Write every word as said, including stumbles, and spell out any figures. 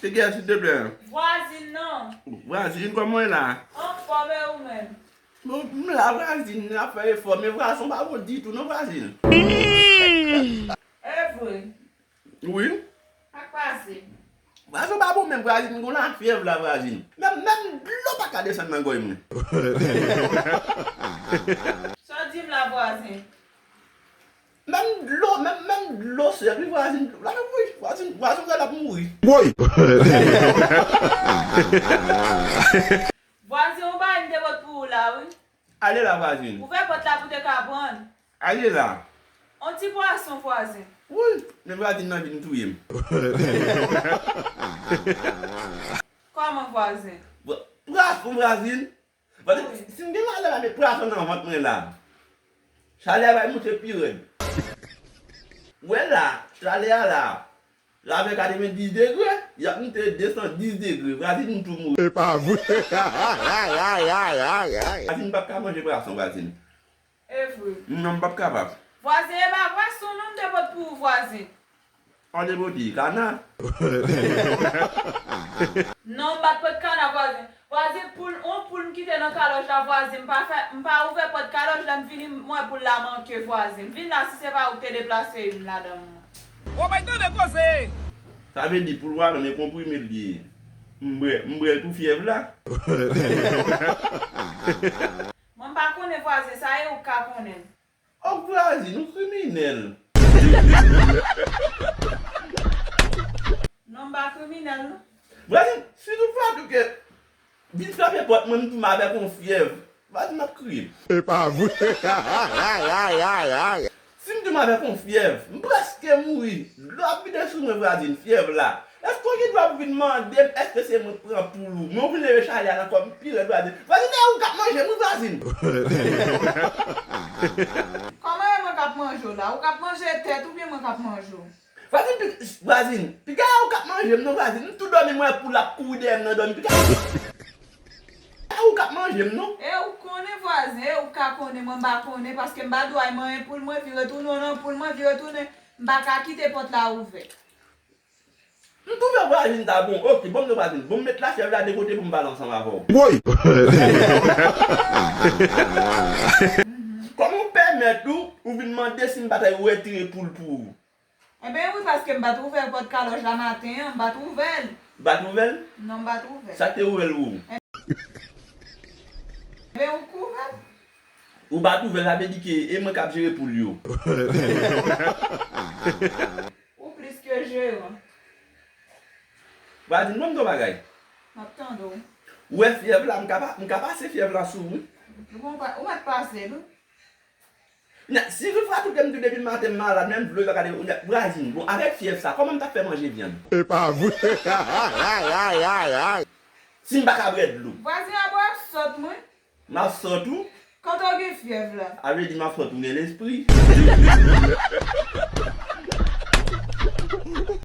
Egè, silteplè. Vwazin nan. Vwazin, kòman w ye la? Anfòm, e ou menm? Bon, m la, vwazin, n ap fè efò, men vwazin pa bon ditou, non, vwazin. E vre? Wi. Sa k pase? Vwazin pa bon menm, vwazin, m gon lafyèv la, vwazin. Menm, menm dlo pa ka desann nan gòj mwen. Sa w di m la, vwazin? Menm dlo, menm, menm dlo sèl, wi, vwazin. La, wi, vwazin, vwazin, la, l ap mouri. Woy! Vwazin, yon bagay m te pot pou ou la, wi. Ale la, vwazin. Ouvè pòt la pou te ka pran. Ale la. On ti pwason, vwazin. Woy, men vwazin nan vin touye m. Kòman, vwazin? Vwa-, pwason, vwazin. Vwazin, si m gen malè la, met pwason nan vant mwen la. Chalè a va moute pi rèd. Ou wè la, chalè a la. Lavè katrevenndis degre, y ap moute desanndis degre. Vwazin, m tou mouri. E pa vre. Vwazin, m p ap ka manje pwason, vwazin. E vre. Non, m p ap kapab. Vwazin, e pa pwason non m te pot pou ou, vwazin. An te pote kana. Non, m pa t pot kana, vwazin. Vwazin, poul, on poul m kite nan kalòj la, vwazin. M pa fè, m pa ouvè pòt kalòj la, m vini, m wè poul la manke, vwazin. M vin la, si se pa ou k te deplase youn ladan m. Ou bay tande koze! Sa vle di poul vwazin men konprime l ye. M bwè, m bwè l pou fyèv la. Mwen m pa konnen vwazin, sa e ou k ka konnen. Ò, vwazin, ou kriminèl. Non, m pa kriminèl, non. Vwazin, si nou fè tou ke vin frape pòt mwen, m di m avèk yon fyèv. Vwazin, m ap kriye. E pa vre. Si m di m avèk yon fyèv, m prèske mouri. Dlo ap vide sou mwen, vwazin, fyèv la. Èske w gen dwa pou vin mande m èske se mwen k pran poul ou? Men w vin leve chalè a nan kò m pi rèd, vwazin. Vwazin, e ou k ap manje m, wi, vwazin. Kòman e mwen k ap manje w la? Ou k ap manje tèt oubyen mwen k ap manje w? Vwazin, pi-, vwazin, piga e ou k ap manje m, non, vwazin. M tou dòmi, m wè poul ap kouri dèyè m nan dòmi. Piga e ou k ap manje m, non. E ou konnen, vwazin, e ou ka konnen, mwen m pa konnen, paske m pa dwe al manyen poul mwen, vire tounen w nan poul mwen, vire tounen. M pa ka kite pòt la ouvè. M twouve vwazin ta bon. Oke, bon, m di vwazin, bon, m met lafyèv la de kote pou m pale ansanm avè w. Woy! Kòman w pèmèt ou, ou vin mande si m pa ta retire poul pou ou? Enben wi, paske m pa t ouvè pòt kalòj la maten an, m pa t ouvè l. Ou pa t ouvè l? Non, m pa t ouvè l. Sa k te ouvè l pou ou? Enben ou k ouvè l. Ou pa t ouvè l, sa vle di ke e mwen k ap jere poul yo. Ou plis ke jeran. Vwazin, ban m di w bagay. M ap tande w. Ou wè fyèv la, m ka pa, m ka pase fyèv la sou ou. Ou pa, ou mèt pase l, wi. Nèt, si toutfwa tou ke m di w depi maten m malad, menm dlo yo pa ka de, nèt, vwazin, bon, avèk fyèv sa, kòman m t ap fè manje vyann? E pa vre. Si m pa ka bwè dlo. Vwazin, a bwè sòt mwen. M ap sòt ou? Kote w gen fyèv la? A vle di m ap sòt ou gen lespri.